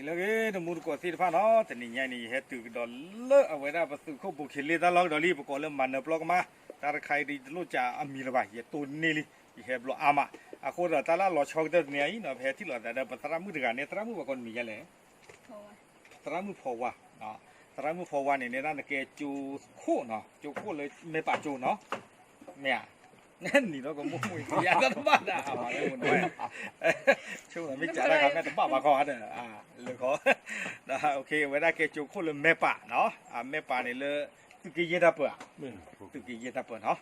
လၢဂ့ၤ တမူတကိးသ့ၣ်တဖၣ်နီၤ, တနံၤညါအံၤန့ၣ် ယဟဲတုၤကဒီးလၢအဝဲဒၣ်ပသုးခိၣ်ဘိၣ်ခ့လ့တၢ်လီၢ်ကဒီးလံ, ပကိးလၢမၤနၢၤပျီကမါ, တၢ်တခါအံၤဒ်ယတလိၣ်ကးအမံၤလၢၤဘၣ်, ယတိၢ်န့ၢ်လံ, ယဟဲဘျီအါမး, အဃိဒီးတၢ်လၢအလီၤဆီကတၢၢ်တနံၤအံၤနီၤ, ပဟဲထံၣ်လိာ်သးဒီးပသရၣ်မုၣ်တဂၤန့ၣ်, သရၣ်မုၣ်ပှၤကိးနမံၤယါလဲၣ်, သရၣ်မုၣ်ဖီဝါ, သရၣ်မုၣ်ဖီဝါန့ၣ် နဲဒၣ်နကဲကၠိခိၣ်နီၤ, ကၠိခိၣ်လၢမဲၢ်ပာ်ကၠိနီၤ, မ့ၢ်ဧါ နံၤဒီးကမိၣ်မူယါတၢ်တဘၣ်ဒၣ် မ့ၢ်တဘၣ်ဘၣ်ခီဒီး, လၢခီ, အဝဲဒၣ်ကဲကၠိခိၣ်လၢမဲၢ်ပာ်နီၤ, မဲၢ်ပာ်န့ၣ်လၢ သုးက့ယဲၢ်တၢ်ပၢဧါ, သုးက့ယဲၢ်တၢ်ပၢနီၤ,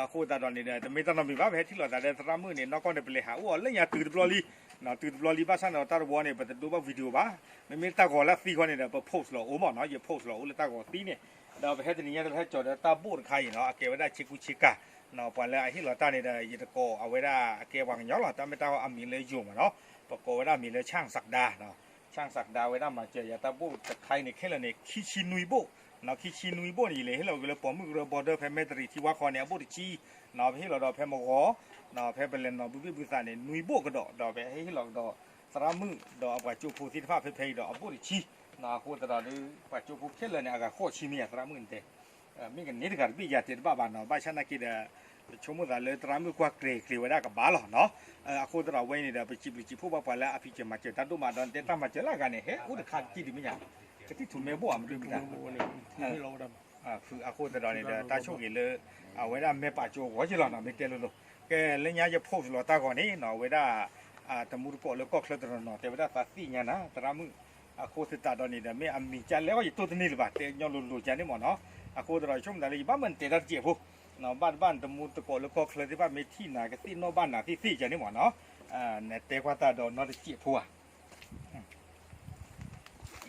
အဃိသတးဒီးန့ၣ်ဒီး တမ့ၢ်တၢ်နီတမံၤဘၣ်, ပဟဲထံၣ်လိာ်သးဒီးသရၣ်မုၣ်န့ၣ် နီၢ်ကီၢ်န့ၣ် ပလဲၤဟးအိၣ်အီၤလၢညါတုၤတဘျီလံ, တုၤတဘျီလံ ဘၣ်ဆၣ်န့ၣ်ဒီးတၢ်တဝီန့ၣ် ပတဒိဘၣ် video ဘၣ်, မ့မ့ၢ်တၢ်ဂီၤလၢအသံခီန့ၣ်ဒီး ပ post လီၤအိၣ်မးနီၤ, ယ post လီၤအိၣ်လၢတၢ်ဂီၤသံန့ၣ်, ဒီးပဟဲတနံၤညါတဟဲကၠီၤဒီးတၢ်ဘိၣ်တခါအံၤနီၤ, အကဲဝဲဒၣ်ဆ့ကူဆ့ကၤ, ပှၤလၢအဟ့ၣ်လီၤတၢ်န့ၣ်ဒီး ယတကိးအဝဲဒၣ်အကဲပှၤကညီလီၤ, တၢ်မ့ၢ်တၢ်အမံၤလၢယိၤမးနီၤ, ပကိးဝဲဒၣ်မံၤလၢ ဆၣ်စးဒါ, ဆၣ်စးဒါဝဲဒၣ်မၤစၢၤယၤတၢ်ဘိၣ်တခါအံၤန့ၣ် ခဲလၢာ်န့ၣ် ခံဆံနွံဘိၣ်, ခံဆံနွံဘိၣ်န့ၣ် ယလဲၤဟ့ၣ်လီၤက့ၤလၢပိာ်မုၣ်ကရၢ border ဖဲမဲတရံးထံဝါခီန့ၣ် အဘိၣ်တဆံ, ပဟ့ၣ်လီၤဒီးဖဲမဂီၤ, ဖဲပလဲၤနီၤဘုဘ့ၣ်ဘုသးန့ၣ် နွံဘိၣ်ကဒီး, ဒီးပဟ့ၣ်လီၤကဒီးသရၣ်မုၣ်ဒီးအပှၤကၠိဖိသ့ၣ်တဖၣ်ဖဲဖဲအံၤဒီးအဘိၣ်တဆံ, အဃိသတးဒီး ပှၤကၠိဖိခဲလၢာ်န့ၣ် အဂၤဃိးဆံမ့ၢ်ယါ သရၣ်မုၣ်န့ၣ်တဲ မ့ၢ်ကန့ၢ်တဂၤတဘ့ၣ်ယၤတဲတဘၣ်ဘၣ်နီၤ, ဘၣ်ဆၣ်နာ်က့ဒီး ပဆိကမိၣ်သးလၢသရၣ်မုၣ်ကွၢ်ကျဲၤကျဲၤဝဲဒၣ်ကဘၣ်လီၤနီၤ, အဃိသတးဒီးအဝဲအံၤန့ၣ်ဒီး ပစံးဘျုးစံးဖှိၣ်ဘၣ်ပှၤလၢအဖံးစၢၤမၤစၢၤတၢ်ဒိၣ်မးဒီး နတဲတၢ်မၤစၢၤလၢအဂၤန့ၣ် ဟဲအိၣ်တခါတက့ၢ်ဒံးမ့ၢ်ယါ, ကသံၣ်ထူၣ်မဲဘိၣ်ဧါ မ့ၢ်တမ့ၢ်တၢ် အဃိသတးဒီးန့ၣ်ဒီး တၢ်ဆိၣ်ဂ့ၤလၢ အဝဲဒၣ်မဲၢ်ပာ်ကၠိအဂီၢ်က့ၤလီၤနီၤ, မ့ၢ်တဲလိၤလိၤ, ကဲ လၢညါယ post လီၤတၢ်ဂီၤန့ၣ်နီၤ, အဝဲဒၣ် တမူတကိးလၢကီၢ်ချၢတနီၤနီၤ တဲဝဲဒၣ်သးသ့ၣ်ညါနၤ သရၣ်မုၣ်, အဃိသတးဒီးန့ၣ်ဒီး မ့ၢ်အမံၤကလဲၣ်အီၤ ယတိၢ်တန့ၢ်လၢၤဘၣ်, တဲညီလိၤလိၤကန့ၣ်မ့ၢ်နီၤ, အဃိသတးဒီးဆိကမိၣ်သးလၢ ယဘၣ်မၢနတဲတၢ်တစဲးဖိ, ဘၣ်တဘၣ်နတမူတကိးလၢကီၢ်ချၢသ့ၣ်တဖၣ် မ့ၢ်ထံၣ်နၤကသ့ၣ်နီၣ်ဘၣ်နၤသ့ၣ်သ့ၣ်ကန့ၣ်မ့ၢ်နီၤ, နတဲကွၢ်တၢ်ဒီးနီတစဲးဖိဧါ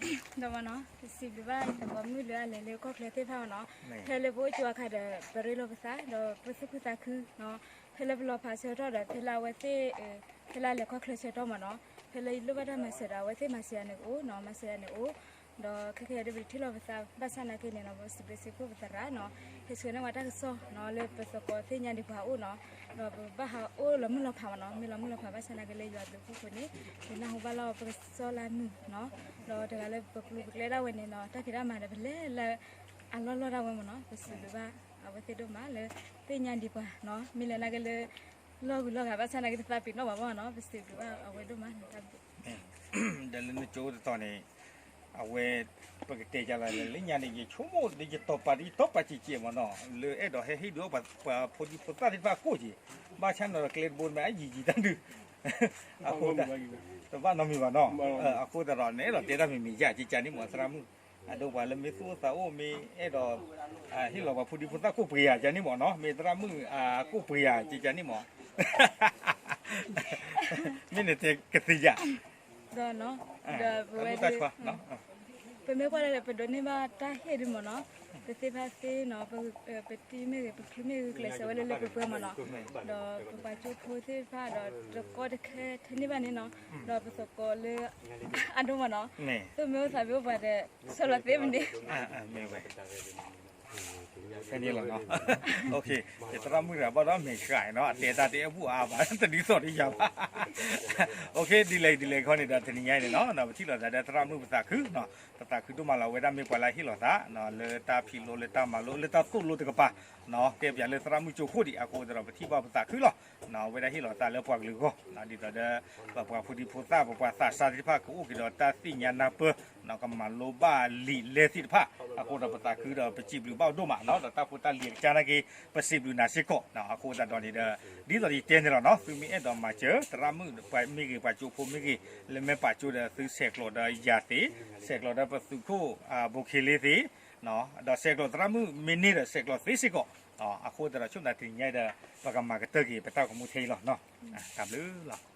ဒီးမ့ၢ်နီၤ ပစံးဘျုးဘၣ်ယသကိးမုၣ်လၢအလဲၤလၢကီၢ်ချၢသ့ၣ်တဖၣ်မ့ၢ်နီၤ, ဖဲလၢပအိၣ်ကၠိအခါဒီး ပရ့လိာ်ပသး ဒီးပသူၣ်ခုသးခုနီၤ, ဖဲလၢပလီၤဖးဆၢကတီၢ်ဒီး ဖဲလၢအဝဲသ့ၣ် ဖဲလၢအလဲၤကီၢ်ချၢဆၢကတီၢ်မ့ၢ်နီၤ, ဖဲလၢယလိၣ်ဘၣ်တၢ်မၤစၢၤဒီး အဝဲသ့ၣ်မၤစၢၤယၤန့ၣ်ကအိၣ်နီၤ, မၤစၢၤယၤန့ၣ်အိၣ်, ဒီးခဲကနံၣ်အံၤဒီး ပတထံၣ်လိာ်ပသး ဘၣ်ဆၣ်နာ်က့န့ၣ်နီၤ ပစံးဘျုးစံးဖှိၣ်ပသရၣ်နီၤ, ဟဲဆှၢန့ၢ်ဝဲတၢ်ကစီၣ်နီၤ လၢပသကိးသ့ၣ်ညါဒံးပှၤအအိၣ်နီၤ, ဒီးပဘၣ်ဟးအိၣ်လီၤမုၢ်လီၤဖးမ့ၢ်နီၤ, မ့ၢ်လီၤမုၢ်လီၤဖး ဘၣ်ဆၣ်နာ်က့လၢယွၤဘျုးဖှိၣ်ဃိန့ၣ် ယနၢ်ဟူဘၣ်လီၤပကစီၣ်လၢအမုာ်နီၤ, ဒီးတဂၤလၢပပျုၤပကျဲဒၣ်ဝဲန့ၣ်နီၤ တၢ်ဖံးတၢ်မၤဒီး ပလဲၤလၢအလီၢ်လီၢ်ဒၣ်ဝဲမ့ၢ်နီၤ, ပစံးဘျုးဘၣ်အဝဲသ့ၣ်ဒိၣ်မးလၢ သ့ၣ်ညါဒံးပှၤနီၤ, မ့ၢ်လၢနာ်က့လၢ လီၢ်ဂုၤလီၢ်ဂၤ ဘၣ်ဆၣ်နာ်က့တသးပ့ၤနီၣ်ဘၣ်မ့ၢ်နီၤ, ပစံးဘျုးဘၣ်အဝဲဒိၣ်မးန့ၣ် တၢ်ဘျုး ဒီးလၢနကၠိတတီၤန့ၣ် အဝဲ ပကတဲယၤလီၤလၢညါန့ၣ် ယဆိကမိၣ်ဒီး ယတီၤပာ်ဒီးယတီၤပာ်စဲးစဲးမ့ၢ်နီၤ, လၢအဲၣ်ဒိးဟဲဟ့ၣ်ဒုးအီၣ်ပှၤဖိဒံဖိသၣ်သ့ၣ်တဖၣ်ကိၣ်က့ၤ, ဘၣ်ဆၣ်န့ၣ်ဒီးကျဲတဘိမ့ၢ်အယံၤယံၤတၢ်ဒုး အဃိ တဘၣ်နီတမံၤဘၣ်နီၤ, အဃိသတးဒီး နအဲၣ်ဒိးတဲတၢ်မံၤမံၤယါ ကကန့ၣ်မ့ၢ်သရၣ်မုၣ်, အဒိပှၤလၢမ့ၢ်သူၣ်အိၣ်သးအိၣ် မ့ၢ်အဲၣ်ဒိး ဟ့ၣ်လီၤပှၤဖိဒံဖိသၣ်ကိၣ်ပှ့ၤယၤကန့ၣ်မ့ၢ်နီၤ, မ့ၢ်သရၣ်မုၣ်အကိၣ်ပှ့ၤယၤ ကကန့ၣ်မ့ၢ် မ့ၢ်နတဲကသ့ယါ ဒီးနီၤ ဒီးပဝဲဒၣ် ပမ့ၢ်ကွၢ်လၢပဒိးန့ၢ်ဘၣ်တၢ်ဟ့ၣ်ဒုးမ့ၢ်နီၤ, ပသ့ၣ်တဖၣ်သ့နီၤ, ပတံၤမ့ၢ်ဂ့ၤ ပချုးမ့ၢ်ဂ့ၤ ကျဲးစၢးဝဲလၢလၢပှဲၤပှဲၤမ့ၢ်နီၤ, ဒီးပပှၤကၠိဖိသ့ၣ်တဖၣ်ဒီး တကီတခဲထဲန့ၢ်ဘၣ်န့ၣ်နီၤ, ဒီးပသကိးလၢ အဒိမ့ၢ်နီၤ, သိၣ်မ့ၢ်အိၣ်သးမ့ၢ်အိၣ်ပှၤဒီး ဆၢလီၤသ့မ့ၢ်န့ၣ် ဖဲန့ၣ်လီၤနီၤ, ယသရၣ်မုၣ်တဂၤဘၣ်ဒီးမ့ၢ်ဃာ်နီၤ အတဲတၢ်တအဲၣ်ဘူၣ်အါဘၣ် တဒ်သိးဒီးယၤဘၣ်, ဒ်လဲၣ်ဒ်လဲၣ်ခီန့ၣ်ဒီး တနံၤညါအံၤန့ၣ်နီၤ ပထံၣ်လိာ်သးဒီးသရၣ်မုၣ်ပသးခုနီၤ, ပသးခုဒိၣ်မးလီၤ အဝဲဒၣ်မ့ၢ်ပှၤလၢဟ့ၣ်လီၤသး လၢတၢ်ဖံးလိလၢတၢ်မၤလိလၢတၢ်သိၣ်လိတကပၤ ကဲပၠးလၢသရၣ်မုၣ်ကၠိခိၣ်ဒံး အဃိသတးဒီး ပထံၣ်ဘၣ်ပသးခုလီၤ, အဝဲဒၣ်ဟ့ၣ်လီၤသးလၢပှၤကလုာ်အဂီၢ် ဒ်သိးဒီး ပပှၤဖိဒံဖိသၣ် ပပှၤသးစၢ်သ့ၣ်တဖၣ် ကအိၣ်က့ၤဒီးတၢ်သ့ၣ်ညါနၢ်ပၢၢ် ကမၤလိဘၣ်လံာ်လဲၢ်သ့ၣ်တဖၣ်, အဃိဒီးပသးခုဒီးပစံးဘျုးဘၣ်အီၤဒိၣ်မးနီၤ, ဒီးတၢ်ဖိတၢ်လံၤအကစၢ်နာ်က့ ပစံးဘျုးနၤစ့ၢ်ကီး, အဃိသတးဒီးန့ၣ်ဒီး ဒ်သိးယတဲန့ၣ်လီၤနီၤ, သုမ့ၢ်အဲၣ်ဒိးမၤစၢၤ သရၣ်မုၣ်မ့ၢ်ဂ့ၤ ပှၤကၠိဖိမ့ၢ်ဂ့ၤ လၢမဲၢ်ပာ်ကၠိဒီး သုဆဲးကျိးဒီးယၤသ့, ဆဲးကျိးဒီးပသုးခိၣ် ဘိၣ်ခ့လ့သ့, ဒီးဆဲးကျိးသရၣ်မုၣ်မ့ၢ်န့ၢ်ဒီး ဆဲးကျိးသ့စ့ၢ်ကီး, အဃိသတးဒီး ဆိကမိၣ်တနံၤညါဒီး ပကမၤကတၢၢ်က့ၤ ပတၢ်ဂီၤမူထဲအံၤလီၤနီၤ, တၢ်ဘျုးလီၤ.